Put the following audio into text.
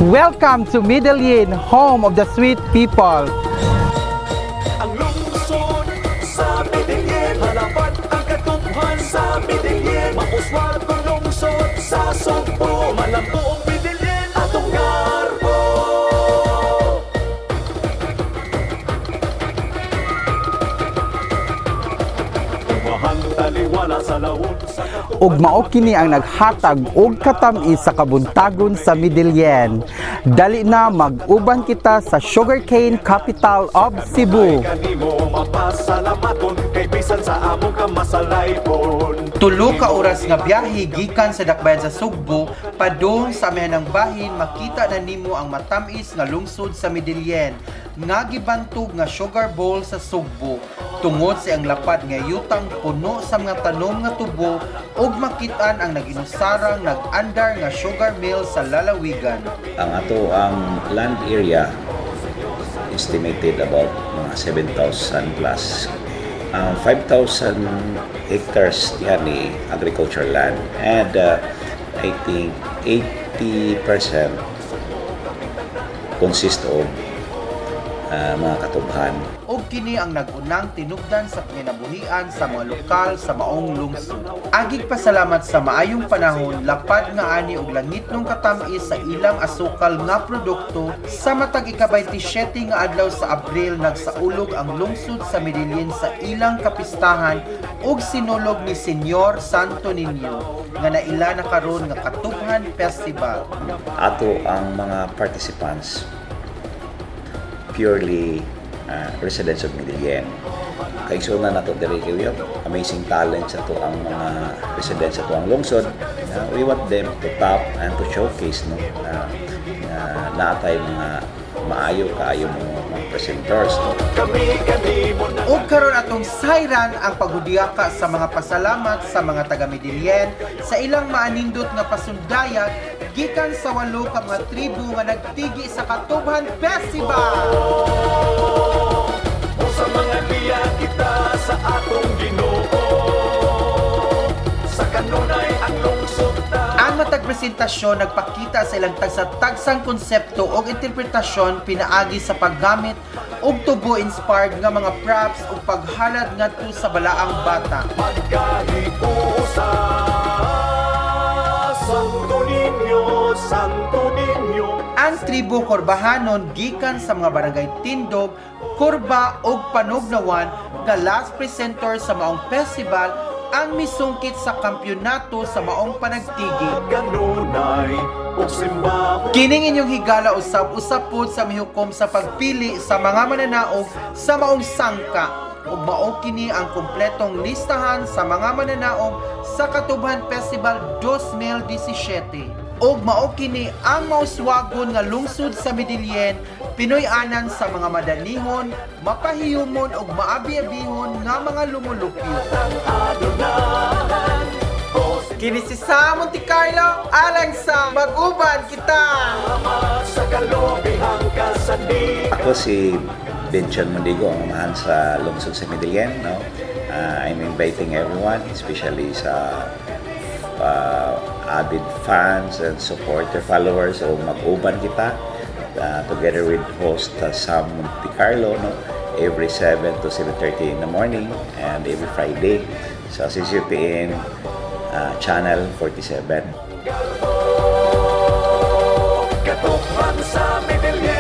Welcome to Medellin, home of the sweet people. Ang lungsod sa Medellin, halapan ang katubhan sa Medellin, mauswag ang lungsod sa Sugbo, malambo ang Medellin, atong garbo. Umahan taliwala sa lawon sa Ug mao kini ang naghatag og katam-is sa kabuntagon sa Medellin. Dali na, mag-uban kita sa sugarcane capital of Cebu. Kanimo mapasalamaton kay bisan sa among kamasalaypon. 3 ka oras nga biyahe gikan sa dakbayan sa Sugbo padung sa amihanang bahin, makita na nimo ang matamis nga lungsod sa Medellin nga gibantog nga sugar bowl sa Sugbo tungod sa ang lapad nga yutang puno sa mga tanom nga tubo ug makitaan ang naginusarang nag-andar nga sugar mill sa lalawigan. Ang ato ang land area estimated about mga 7,000 plus. Ang 5,000 hectares diha ni agriculture land and I think 80% consist of mga katubhan. Ug kini ang nag-unang tinubdan sa panginabuhian sa mga lokal sa maong lungsod. Agig pasalamat sa maayong panahon, lapad nga ani og langitnong katam-is sa ilang asukal nga produkto, sa matag ika-27 nga adlaw sa Abril nagsaulog ang lungsod sa Medellin sa ilang kapistahan ug sinulog ni Senyor Santo Niño nga naila na karon nga Katubhan Festival. Ato ang mga participants purely residents of Medellin. Kaigsuonan nato diri kay we have amazing talents ato ang mga residents ato ang lungsod. We want them to top and to showcase, no, na na naatay mga maayo kaayo mo mga presenters, no? Kami kanimo na. Ug karon atong sayran ang paghudiyaka sa mga pasalamat sa mga taga Medellin sa ilang maanindot nga pasundayag gikan sa walo ka mga tribo nga nagtigi sa Katubhan Festival. O sa mga liya kita sa atong Ginoo. Sa kanunay ang lungsod ta. Ang matag presentasyon nagpakita sa ilang tagsa-tagsang konsepto o interpretasyon pinaagi sa paggamit og tubo-inspired nga mga props ug paghalad ngadto sa balaang bata. Magkahiusa. Santo Niño, Santo Niño. Ang tribo Korbahanon gikan sa mga barangay Tindog, Korba ug Panugnawan nga last presenter sa maong festival ang misungkit sa kampyonato sa maong panagtigi. Kanunay ug simbahon. Kining inyong higala usab usab pod sa mihukom sa pagpili sa mga mananaog sa maong sangka ug mao kini ang kumpletong listahan sa mga mananaog sa Katubhan Festival 2017. Ug mao kini ang mauswagon nga lungsod sa Medellin, Pinoy-anan sa mga madanihon, mapahiyumon ug maabi-abihon nga mga lumulupyo. Adunahan. O Kini si Sam Monte Carlo alang sa Mag-uban Kita. Sama sa kalubihang kasandi. Ako si Benchon Mondigo, ang amahan sa lungsod sa Medellin. No? I'm inviting everyone, especially sa avid fans and supporter followers o mag-uban kita together with host Sam Monte Carlo, no? Every 7 to 7:30 in the morning and every Friday sa CCTN Channel 47. Katubhan sa Medellin.